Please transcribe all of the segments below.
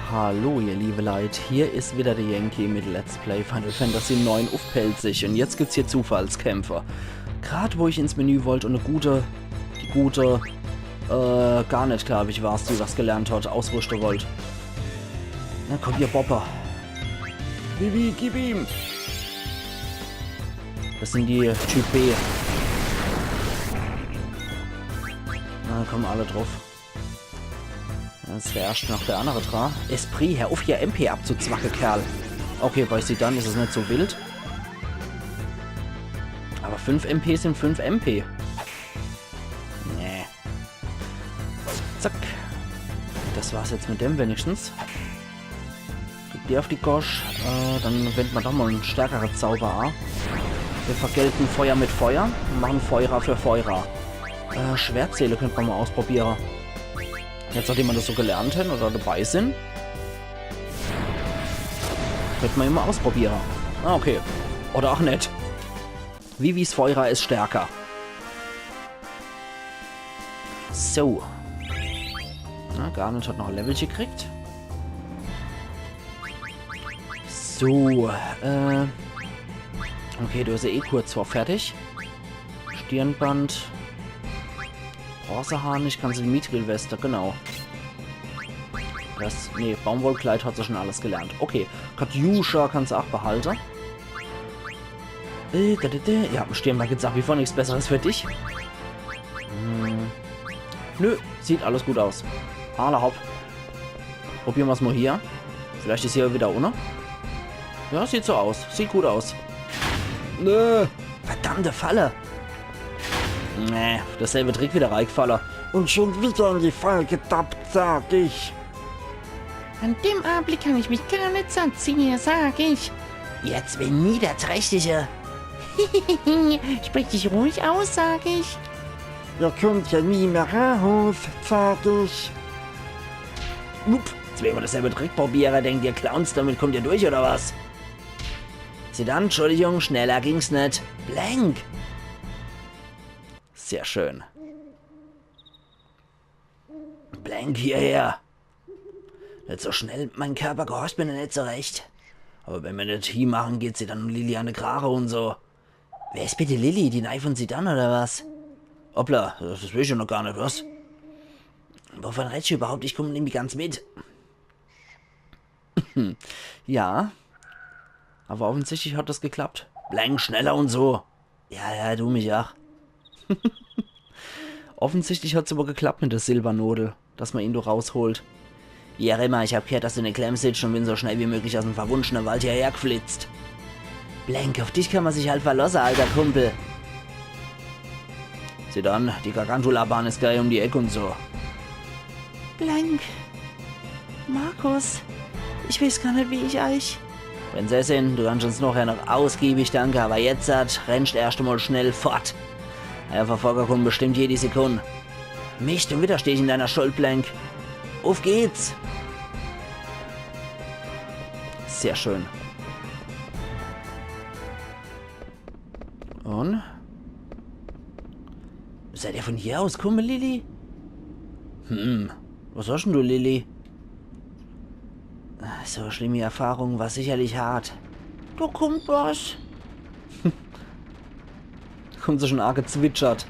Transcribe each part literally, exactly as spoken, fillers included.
Hallo ihr liebe Leit, hier is wieder de Yankee mit Let's Play Final Fantasy neun uff Pälzisch un jetzt gibt's hier Zufallskämpfe. Grad wo ich ins Menü wollt un e gute, die gute, äh, Garnet, glaub ich, war's, die was gelernt hat, ausrüschte wollt. Na komm hier, Bopper. Vivi, gib ihm! Das sind die Typ B. Na, kommen alle drauf. Jetzt wär erscht noch der andere dra. Esprit, hör uff, hier M P abzuzwacke, Kerl. Okay, bei Zidane is es net so wild. Aber fünf M P sind fünf M P. Nee. Zack. Das war's jetzt mit dem wenigstens. Gib dir uff die Gosch. Äh, dann wend ma doch mal en stärkere Zauber a. Wir vergelten Feuer mit Feuer un machen Feuer für Feuer. Äh, Schwertseele könnt ma mal ausprobiere. Jetzt, nachdem ma das so gelernt hen oder dabei sind, könnt ma immer ausprobiere. Ah, okay. Oder auch net. Vivis Feuer is stärker. So. Na, Garnet hat noch e Levelche gekriegt. So, äh. Okay, du hast ja eh kurz vor fertig. Stirnband. Bronzeharnisch, kannst du die Mithril-Weste, genau. Das, nee, Baumwollkleid hat sie schon alles gelernt. Okay, Katjuscha kannst du auch behalte. Äh, da, da, da. Ja, Stirnband gibt's auch wie vor nix Besseres für dich. Hm. Nö, sieht alles gut aus. Alla hopp. Probiere ma's mal hier. Vielleicht is hier wieder ohne. Ja, sieht so aus. Sieht gut aus. Nö. Verdammte Falle. Nee, dasselbe Trick wieder reigfalle. Und schon wieder in die Fall getappt, sag ich. An dem Anblick kann ich mich gar net satt sehe, sag ich. Ihr zwei Niederträchtige. Sprich dich ruhig aus, sag ich. Ihr kommt ja nie mehr raus, sag ich. Upp, zweimal dasselbe Trick probiere, denkt ihr Clowns, damit kommt ihr durch, oder was? Zidane, Entschuldigung, schneller ging's net. Blank. Sehr schön. Blank, hierher. Net so schnell, mein Körper gehorcht mir net so recht. Aber wenn mir net hie machen, geht Zidane un Lili an de Krage un so. Wer is bitte Lili, die Nei von Zidane oder was? Hoppla, das, das will ich ja noch gar net, was? Wovon redst du überhaupt? Ich komm nämlich ganz mit. Ja. Aber offensichtlich hat das geklappt. Blank schneller un so. Ja, ja, du mich auch. Offensichtlich hat's aber geklappt mit der Silbernodel, dass man ihn do rausholt. Wie auch immer, ich hab gehört, dass du in der Klemm sitzt und bin so schnell wie möglich aus dem verwunschene Wald hierher geflitzt. Blank, auf dich kann man sich halt verlosse, alter Kumpel. Zidane, die Gargantula-Bahn is gleich um die Eck und so. Blank. Markus, ich weiß gar net, wie ich eich. Prinzessin, du kannst uns nachher noch ausgiebig danke, aber jetzt, äh, rennst erscht mal schnell fort. Eier Verfolger kommen bestimmt jede Sekunde. Mist, und wieder steh ich in deiner Schuld, Blank. Uff geht's! Sehr schön. Und? Seid ihr von hier aus kumme, Lili? Hm, was hast denn du, Lili? So schlimme Erfahrung war sicherlich hart. Da kommt was. Kommt so schon arg gezwitschert.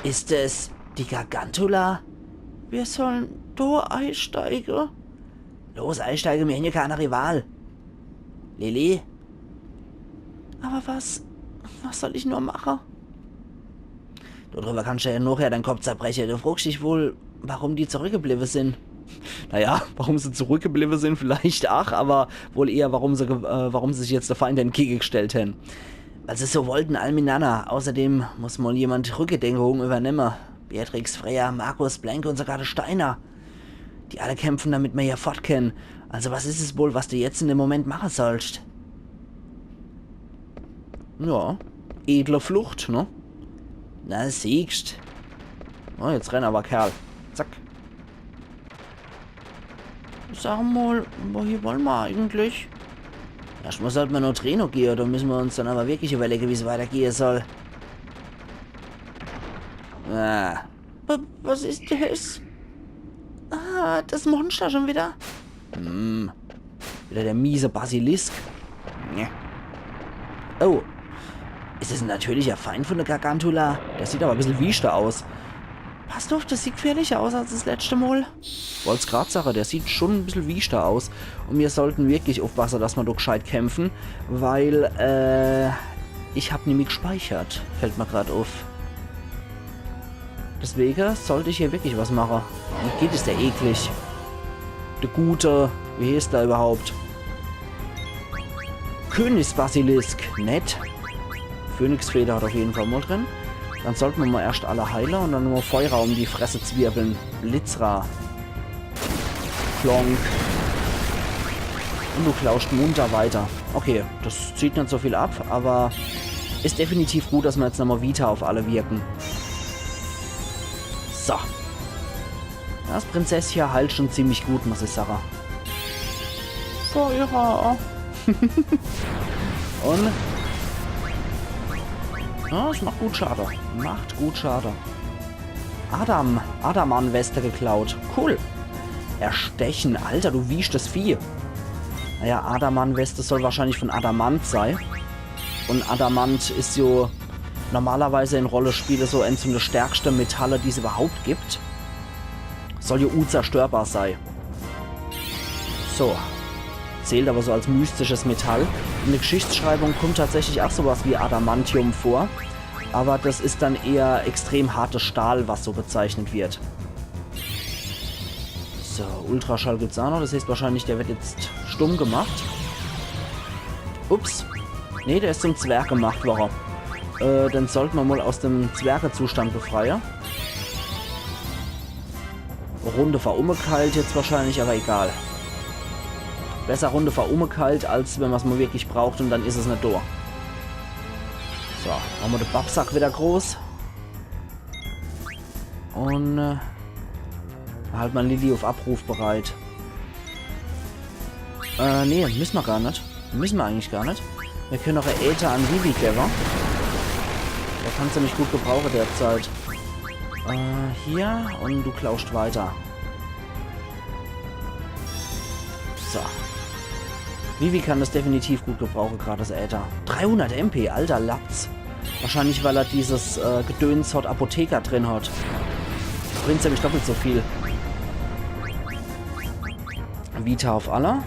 Ist es die Gargantula? Wir sollen da einsteigen. Los, einsteige, mir hänn ja keine Rival. Lili? Aber was, was soll ich nur mache? Darüber kannst du ja nachher dein Kopp zerbreche. Du fragst dich wohl, warum die zurückgeblieben sind. Naja, warum sie zurückgeblieben sind, vielleicht auch, aber wohl eher, warum sie, ge- äh, warum sie sich jetzt der Feind entgegengestellt haben. Weil sie so wollten, all miteinander. Außerdem muss mal jemand Rückendeckung übernehmen. Beatrix, Freya, Markus, Blank und sogar der Steiner. Die alle kämpfen, damit mer hier fort kennen. Also was is es wohl, was du jetzt in dem Moment mache sollst? Ja, edle Flucht, ne? Na, siehst. Oh, jetzt renn aber, Kerl. Zack. Sag mal, wohin wollen wir eigentlich? Erstmal sollten wir noch Treno gehen, da müssen wir uns dann aber wirklich überlegen, wie es weitergehen soll. Ah. Wa- Was ist das? Ah, das Monster schon wieder. Hm. Wieder der miese Basilisk. Nee. Oh. Is das en natürlicher Feind von der Gargantula? Der sieht aber e bissel wieschter aus. Passt uff, das sieht gefährlicher aus als das letzte Mal. Wollt's grad sage, der sieht schon e bissel wieschter aus. Und mir sollten wirklich uffpasse, dass mer do gescheit kämpfen, weil, äh, ich hab nimmi gespeichert. Fällt mer grad uff. Deswege sollt ich hier wirklich was mache. Wie geht es der eklig? Der gute, wie heeßt der überhaupt? Königsbasilisk, nett. Phönixfeder hat uff jeden Fall mal drin. Dann sollte mer mal erscht alle heile und dann nur Feuer um die Fresse zwirbeln. Blitzra. Klonk. Und du klauscht munter weiter. Okay, das zieht net so viel ab, aber is definitiv gut, dass mer jetzt nochmal Vita uff alle wirken. So. Das Prinzesschen heilt schon ziemlich gut, muss ich sage. Feuer. Und ja, es macht gut Schade. Macht gut Schade. Adam, Adaman-Weste geklaut. Cool. Erstechen. Alter, du wieschtes Vieh. Naja, Adaman-Weste soll wahrscheinlich von Adamant sei. Und Adamant is jo normalerweise in Rollespiele so eins von de stärkste Metalle, die's überhaupt gibt. Soll jo unzerstörbar sei. So. Zählt aber so als mystisches Metall. In der Geschichtsschreibung kommt tatsächlich auch sowas wie Adamantium vor. Aber das is dann eher extrem hartes Stahl, was so bezeichnet wird. So, Ultraschall gibt's auch noch. Das heißt wahrscheinlich, der wird jetzt stumm gemacht. Ups. Nee, der is zum Zwerg gemacht worre. Äh, den sollte mer mal aus dem Zwergezustand befreie. Runde verummekeilt jetzt wahrscheinlich, aber egal. Besser Runde verummekeilt, als wenn mer's mal wirklich braucht und dann is es net do. So, mache mer de Babsack wieder groß. Und äh, halt mal Lilly auf Abruf bereit. Äh, nee, müssen wir gar net. Müssen wir eigentlich gar net. Wir können auch e Äther an Vivi geben. Der kann ziemlich gut gebrauchen derzeit. Äh, hier und du klauscht weiter. So. Vivi kann das definitiv gut gebrauchen, gerade das Äther. Dreihundert M P, alter Latz. Wahrscheinlich, weil er dieses äh, Gedöns hat, Apotheker drin hat. Bringt nämlich doppelt so viel. Vita auf alle.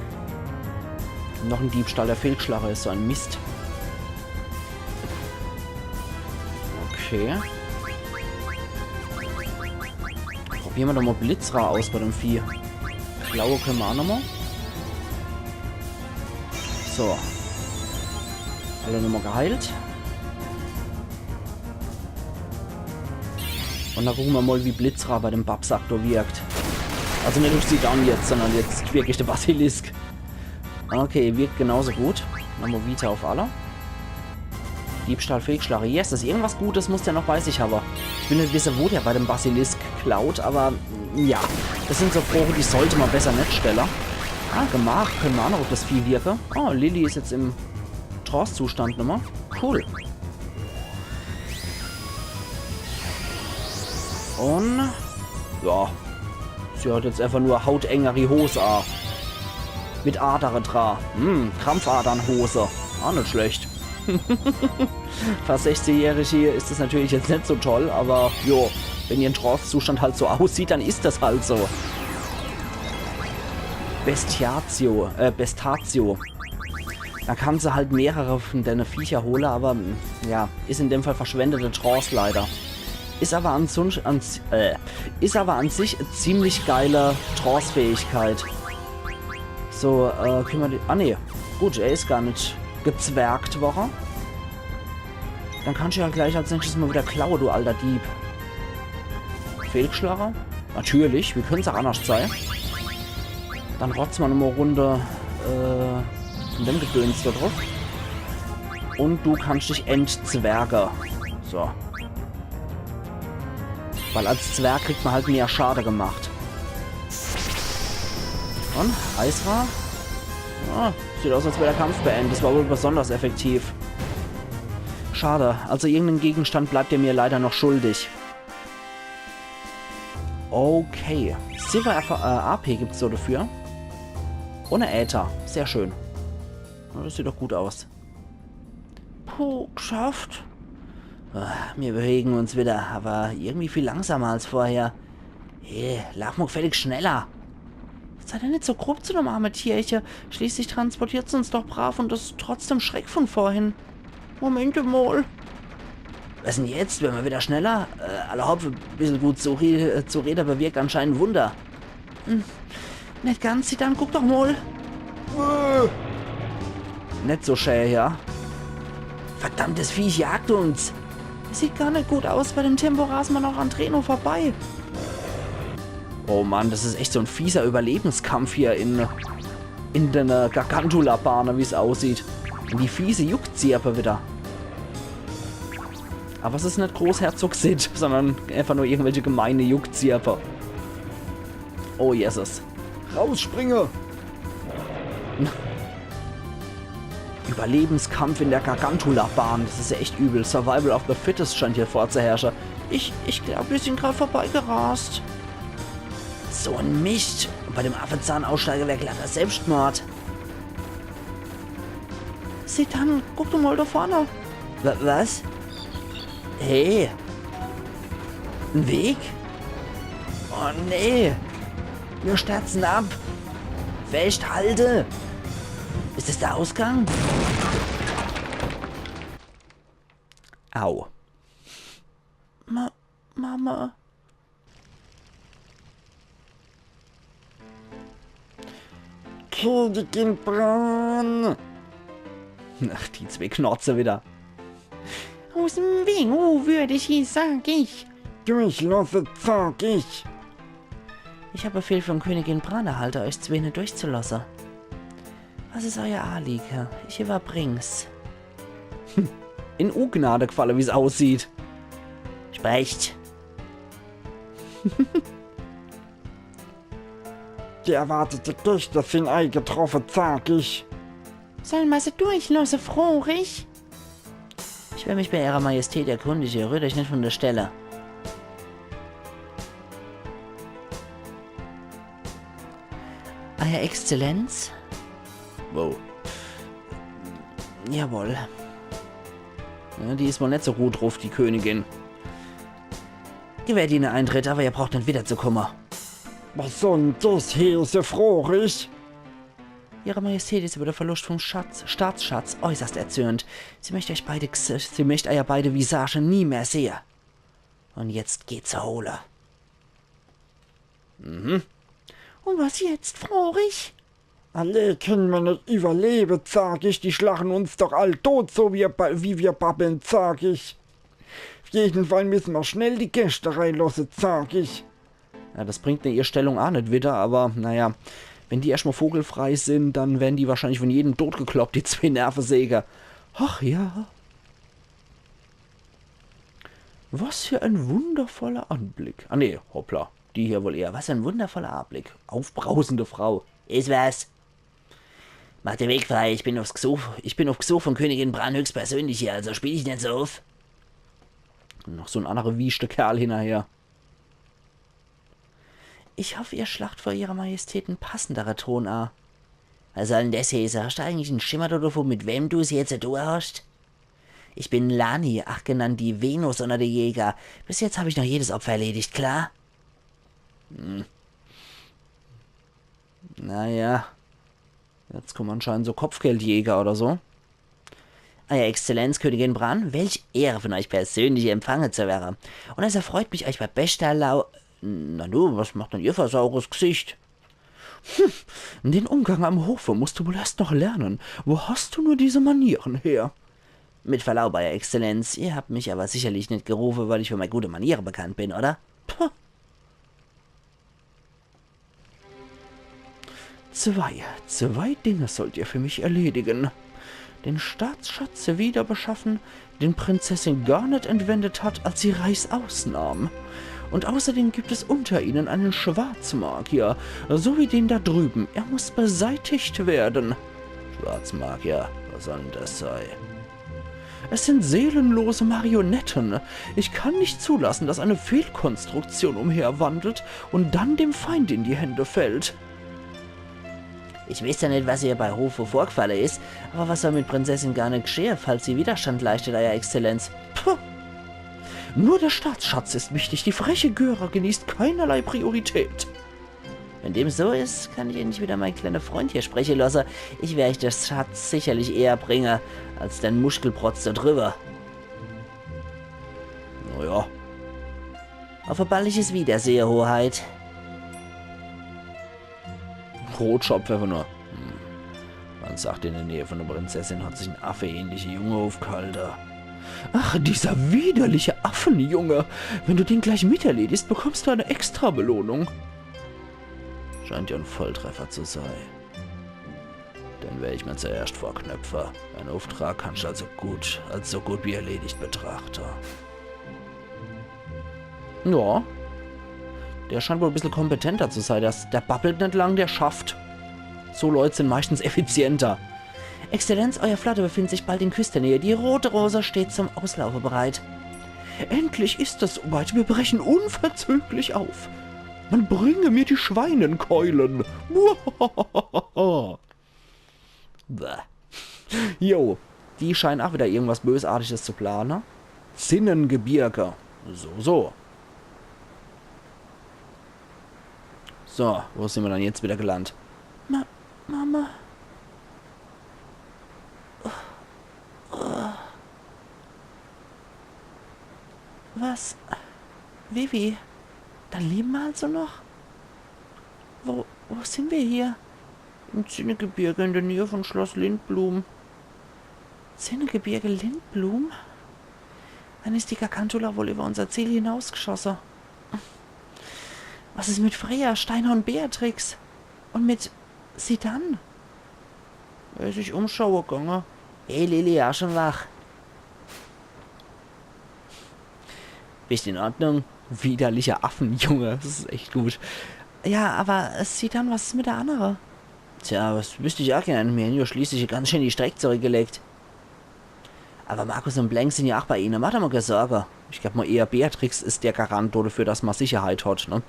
Noch ein Diebstahl der Fehlschlager is so ein Mist. Okay. Probieren wir doch mal Blitzra aus bei dem Vieh. Klaue können wir auch nochmal. So. Alle nochmal geheilt. Und dann gucken wir mal, wie Blitzra bei dem Babsack do wirkt. Also nicht Obsidian jetzt, sondern jetzt wirklich der Basilisk. Okay, wirkt genauso gut. Dann haben wir Vita auf alle. Diebstahl, Fehlschlag. Yes, das ist irgendwas Gutes, muss der noch bei sich haben. Ich will nicht wissen, wo der bei dem Basilisk klaut, aber mm, ja. Das sind so Fragen, die sollte man besser nicht stellen. Ah, gemacht. Können wir auch noch auf das Vieh wirken. Oh, Lilly ist jetzt im Trance-Zustand nochmal. Cool. Und ja, sie hat jetzt einfach nur hautengere Hose an. Mit Adere dra. Hm, Krampfadernhose. Auch nicht schlecht. Für sechzehn-Jährige ist das natürlich jetzt nicht so toll, aber jo, wenn ihr Trance-Zustand halt so aussieht, dann ist das halt so. Bestiatio, äh, Bestatio. Da kann se halt mehrere von dene Viecher hole, aber mm, ja, is in dem Fall verschwendete Trance leider. Is aber an, an, äh, is aber an sich e ziemlich geile Trance-Fähigkeit. So, äh, können wir die, ah nee, gut, er is gar net gezwergt worre. Dann kannst du ja gleich als nächstes mal wieder klaue, du alter Dieb. Fehlgeschlager? Natürlich, wie können's auch anders sei? Dann rotz ma nochmal Runde, äh, von dem Gedöns da drauf. Und du kannst dich entzwerge. So. Weil als Zwerg kriegt man halt mehr Schade gemacht. Und? Eisra? Ah, sieht aus, als wäre der Kampf beendet. Das war wohl besonders effektiv. Schade. Also irgendeinen Gegenstand bleibt er mir leider noch schuldig. Okay. Silber F äh, A P gibt's so dafür. Ohne Äther. Sehr schön. Ja, das sieht doch gut aus. Puh, geschafft. Ah, mir bewegen uns wieder, aber irgendwie viel langsamer als vorher. Hey, laaf mo gefälligst schneller. Sei doch net so grob zu dem arme Tierche. Schließlich transportiert's uns doch brav und is trotzdem Schreck von vorhin. Moment mol. Was denn jetzt? Werre mer wieder schneller? Äh, alla hopp, e bissel gut zu, re äh, zu rede bewirkt anscheinend Wunder. Hm. Net ganz, Zidane, guck doch mol. Äh. Net so schä, ja? Verdammtes Viech jagt uns. Sieht gar net gut aus, bei dem Tempo rase mer noch an Treno vorbei. Oh Mann, das is echt so en fieser Überlebenskampf hier in, in der Gargantula-Bahn, wie's aussieht. Un die fiese Juckzirpe wieder. Aber es is net Großherzog Cid, sondern einfach nur irgendwelche gemeine Juckzirpe. Oh Jesus. Rausspringe! Überlebenskampf in der Gargantula-Bahn, das is ja echt übel. Survival of the Fittest scheint hier vorzuherrschen. Ich, ich glaub, wir sind grad vorbeigerast. So en Mist. Und bei dem Affezahn aussteige wär glatter Selbstmord. Zidane, guck du mol da vorne. Wa was? Hey. En Weg? Oh nee. Mir stürze ab. Festhalte. Is das der Ausgang? Au. Ma Mama. Königin Bran! Ach, die zwee Knorze wieder. Aus em Weg, unwürdig, sag ich. Durchlosse, sag ich. Ich hab Befehl von Königin Bran erhalte, euch zwee net durchzulosse. Was is euer Anliege? Ich überbring's. In Ungnade gefalle, wie's aussieht. Sprecht. Die erwartete Gäste sin eingetroffe, sag ich. Soll ma se durchlosse, froch ich? Ich will mich bei Ihrer Majestät erkundige, rührt euch net von der Stelle. Eier Exzellenz? Wow. Jawohl. Ja, die is wohl net so gut druff, die Königin. Gewährt Ihnen Eintritt, aber ihr braucht net wiederzukomme. Was soll denn das heiße, froch ich? Ihre Majestät ist über den Verlust vom Schatz, Staatsschatz äußerst erzürnt. Sie möchte euch beide, sie möchte euer beide Visage nie mehr sehe. Und jetzt geht se hole. Mhm. Und was jetzt, froch ich? Allee kenne mer net überlebe, sag ich, die schlache uns doch all tot, so wie, wie wir babbeln, sag ich. Auf jeden Fall müsse mer schnell die Gäste reinlosse, sag ich. Ja, das bringt ne ihr Stellung aa net wieder, aber naja, wenn die erscht mal vogelfrei sin, dann werden die wahrscheinlich von jedem totgekloppt, die zwee Nervesäge. Ach ja. Was für ein wundervoller Anblick. Ah nee, hoppla. Die hier wohl eher. Was ein wundervoller Anblick. Aufbrausende Frau. Is was? Mach de Weg frei, ich bin aufs Gesuch, ich bin auf Gesuch von Königin Bran höchstpersönlich hier, also spiel dich net so auf. Noch so en annere wieschte Kerl hinnerher. Ich hoff, ihr schlacht vor Ihrer Majestät en passendere Ton a. Was soll denn des heeße? Hast du eigentlich en Schimmer dodevun, mit wem du's hier zu tue hast? Ich bin Lani, ach genannt die Venus unter de Jäger. Bis jetzt hab ich noch jedes Opfer erledigt, klar? Hm. Naja. Jetzt kommen anscheinend so Kopfgeldjäger oder so. Eier Exzellenz, Königin Bran, welch Ehre, von euch persönlich empfangen zu werden. Und es erfreut mich, euch bei bester Lau-, Nanu, was macht denn ihr für e saures Gesicht? Hm, den Umgang am Hofe musst du wohl erst noch lernen. Wo hast du nur diese Manieren her? Mit Verlaub, Eier Exzellenz, ihr habt mich aber sicherlich nicht gerufen, weil ich für meine gute Maniere bekannt bin, oder? Puh. Zwei, zwei Dinge sollt ihr für mich erledigen. Den Staatsschatz wieder beschaffen, den Prinzessin Garnet entwendet hat, als sie Reißaus nahm. Und außerdem gibt es unter ihnen einen Schwarzmagier, so wie den da drüben. Er muss beseitigt werden. Schwarzmagier, was soll denn das sei? Es sind seelenlose Marionetten. Ich kann nicht zulassen, dass eine Fehlkonstruktion umherwandelt und dann dem Feind in die Hände fällt. Ich weeß jo net, was ihr bei Hofe vorgfalle is, awwer was soll mit Prinzessin Garnet g'schehe, falls sie Widerstand leistet, Eier Exzellenz? Puh. Nur der Staatsschatz ist wichtig. Die freche Göre genießt keinerlei Priorität. Wenn dem so is, kann ich endlich wieder mein kleiner Freund hier spreche losse. Ich wer eich de Schatz sicherlich eher bringe, als den Muschkelprotz do driwwe. Naja. Auf e balliges Wiedersehe, Hoheit. Rotschopf einfach nur. Hm. Man sagt, in der Nähe von der Prinzessin hat sich en affeähnlicher Junge aufgehalte. Ach, dieser widerliche Affenjunge. Wenn du den gleich mit erledigst, bekommst du eine Extrabelohnung. Scheint ja en Volltreffer zu sei. Den wer ich mir zuerscht vorknöpfe. Mein Auftrag kannst du also gut, als so gut wie erledigt betrachte. Ja. Der scheint wohl e bissel kompetenter zu sei. Das, der babbelt net lang, der schafft. So Leut sin meistens effizienter. Exzellenz, euer Flotte befindet sich bald in Küstennähe. Die rote Rose steht zum Auslaufe bereit. Endlich ist es soweit. Wir brechen unverzüglich auf. Man bringe mir die Schweinenkeulen. Muahahaha. Bäh. Jo, die scheinen ach wieder irgendwas Bösartiges zu plane. Zinnengebirge. So, so. So, wo sin mer dann jetzt wieder gelandet? Ma Mama. Was? Vivi? Dann leben mer also noch? Wo, wo sin mer hier? Im Zinnegebirge in der Nähe von Schloss Lindblum. Zinnegebirge Lindblum? Dann is die Gargantula wohl über unser Ziel hinausgeschosse. Was is mit Freya, Steiner und Beatrix? Und mit Zidane? Er is sich umschaue gange. Hey Lilly, ach schon wach. Bist in Ordnung? Widerlicher Affenjunge, das is echt gut. Ja, aber Zidane, was is mit der annere? Tja, was wüsst ich ach gern. Mir hän jo schließlich ganz schön die Streck zurückgelegt. Aber Markus und Blank sin ja ach bei ihne. Mach der mol kee Sorge. Ich glaub mol eher, Beatrix is der Garant dafür, dass ma Sicherheit hat, ne?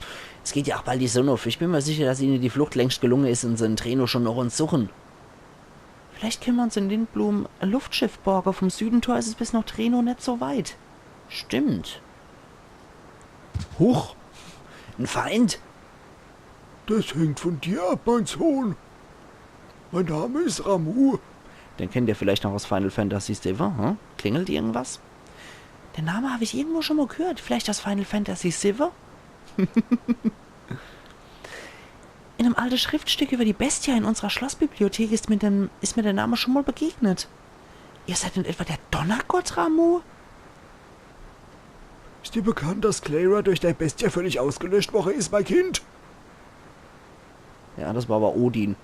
Es geht ja ach bald die Sonn uff. Ich bin mir sicher, dass ihne die Flucht längst gelunge is und se in Treno schon noch uns suchen. Vielleicht kenne mer uns in Lindblum e Luftschiff borge. Vom Südentor is es bis nach Treno net so weit. Stimmt. Huch. En Feind? Das hängt von dir ab, mein Sohn. Mein Name ist Ramuh. Den kennt ihr vielleicht noch aus Final Fantasy siwwe, hm? Klingelt irgendwas? Den Name hab ich irgendwo schon mal gehört. Vielleicht aus Final Fantasy siwwe? In einem alten Schriftstück über die Bestia in unserer Schlossbibliothek ist mir, dem, ist mir der Name schon mal begegnet. Ihr seid nicht etwa der Donnergott Ramuh? Ist dir bekannt, dass Cleyra durch der Bestia völlig ausgelöscht worre is, mein Kind? Ja, das war aber Odin.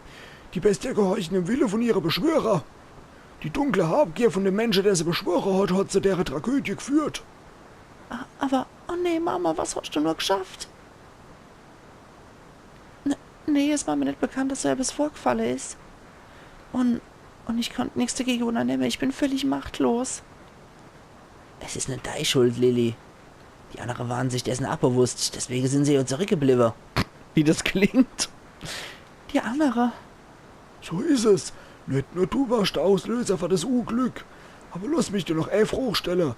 Die Bestia gehorchen dem Wille von ihre Beschwörer. Die dunkle Habgier von dem Menschen, der sie beschwöre hat, hat zu dere Tragödie geführt. A-, aber, oh nee, Mama, was hast du nur geschafft? N-, nee, es war mir nicht bekannt, dass so etwas vorgefallen ist. Und, und ich konnte nichts dagegen unternehmen. Ich bin völlig machtlos. Es ist nicht deine Schuld, Lilly. Die anderen waren sich dessen auch bewusst, deswegen sind sie ja zurückgeblieben. Wie das klingt. Die anderen. So ist es. Nicht nur du warst der Auslöser für das Unglück. Aber lass mich dir noch eine Frage stellen.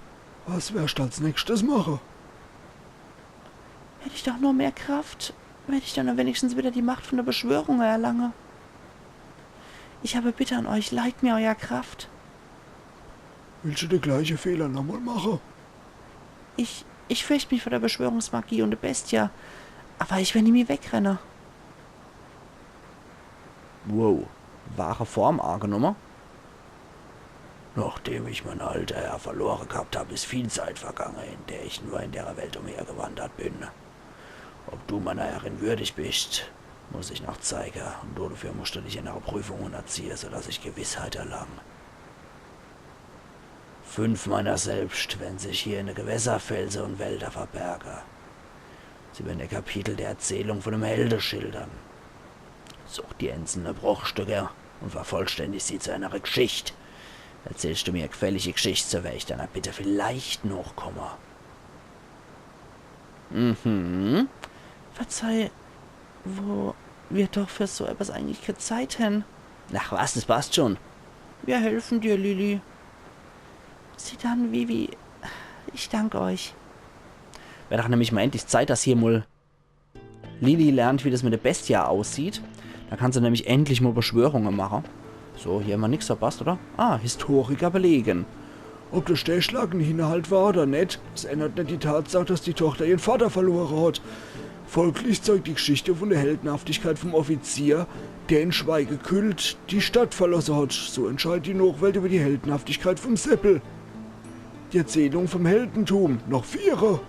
Was wirst du als nächstes machen? Hätte ich doch nur mehr Kraft, hätte ich dann wenigstens wieder die Macht von der Beschwörung erlangen. Ich habe Bitte an euch, leiht mir euer Kraft. Willst du den gleichen Fehler nochmal machen? Ich, ich fürchte mich vor der Beschwörungsmagie und der Bestia, aber ich werde nie mehr wegrennen. Wow, wahre Form angenommen. Nachdem ich mein alter Herr verloren gehabt hab, ist viel Zeit vergangen, in der ich nur in der Welt umhergewandert bin. Ob du meiner Herrin würdig bist, muss ich noch zeigen, und dafür musst du dich einer Prüfung unterziehen, sodass ich Gewissheit erlange. Fünf meiner selbst werden sich hier in de Gewässer, Felse und Wälder verbergen. Sie werden ein Kapitel der Erzählung von dem Helde schildern. Such dir einzelne Bruchstücke und vervollständig sie zu einer Geschichte. Erzählst du mir e gefällige Geschichte, so werde ich deiner Bitte vielleicht nachkommen. Mhm. Verzeih, wo, Mir doch für so etwas eigentlich kä Zeit hen. Ach was, das passt schon. Mir helfen dir, Lili. Zidane, Vivi, ich dank euch. Wär doch nämlich mal endlich Zeit, dass hier mal Lili lernt, wie das mit der Bestia aussieht. Da kann se nämlich endlich mal Beschwörunge mache. So, hier hämmer nix verpasst, oder? Ah, Historiker belegen. Ob der Stechschlag en Hinnerhalt war oder net, das ändert net die Tatsach, dass die Tochter ihren Vater verlore hat. Folglich zeugt die Geschichte von der Heldenhaftigkeit vom Offizier, der in Schweigekult die Stadt verlosse hat. So entscheidet die Nachwelt über die Heldenhaftigkeit vom Seppel. Die Erzählung vom Heldentum, noch viere.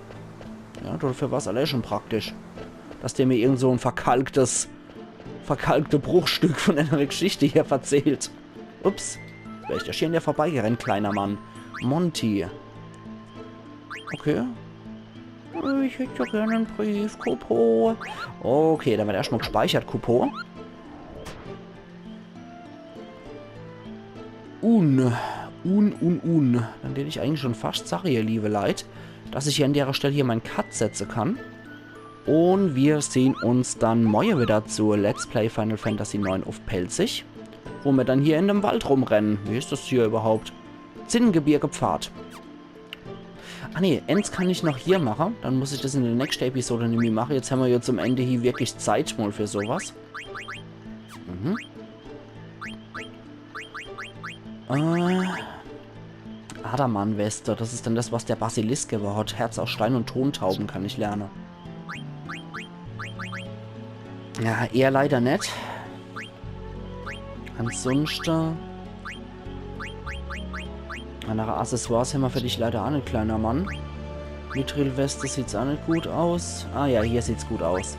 Ja, dafür war's allein schon praktisch, dass der mir irgend so ein verkalktes, verkalkte Bruchstück von einer Geschichte hier verzählt. Ups, wär ich ja hier an dir vorbeigerennt, kleiner Mann. Monty. Okay. Ich hätt ja gerne en Brief, Kupo. Okay, dann wird erstmal gespeichert, Kupo. Un, un, un, un. Dann tät ich eigentlich schon fast sage, ihr liebe Leit, dass ich hier an derer Stell hier mein Cut setze kann. Un mir sehn uns dann morje wieder zu Let's Play Final Fantasy neun uff Pälzisch, wo mir dann hier in dem Wald rumrennen. Wie is das hier überhaupt? Zinnengebirge Pfad. Ah nee, ens kann ich noch hier mache. Dann muss ich das in der nächste Episode nimmi mache. Jetzt hämmer ja zum Ende hier wirklich Zeit mal für sowas. Mhm. Äh, Adaman-Weste, das is dann das, was der Basilisk gewwe hat. Herz aus Stein und Tontauben kann ich lerne. Ja, eher leider net. Ansonsten. Andere Accessoires hämmer für dich leider aa net, kleiner Mann. Mithril-Weste sieht's aa net gut aus. Ah ja, hier sieht's gut aus.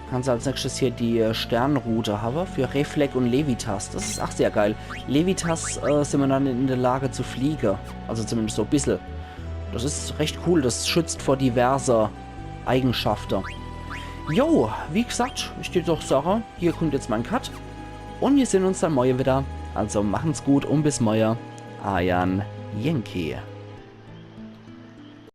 Kannst als nächstes hier die äh, Sternrute habe für Reflek und Levitas. Das is ach sehr geil. Levitas äh, sin mer dann in der Lage zu fliege. Also zumindest so e bissel. Das is recht cool. Das schützt vor diverse Eigenschafte. Jo, wie gesagt, ich tät doch sage, hier kommt jetzt mein Cut. Un mir sehn uns dann morje wieder. Also machen's gut un bis morje. Eier Yankee.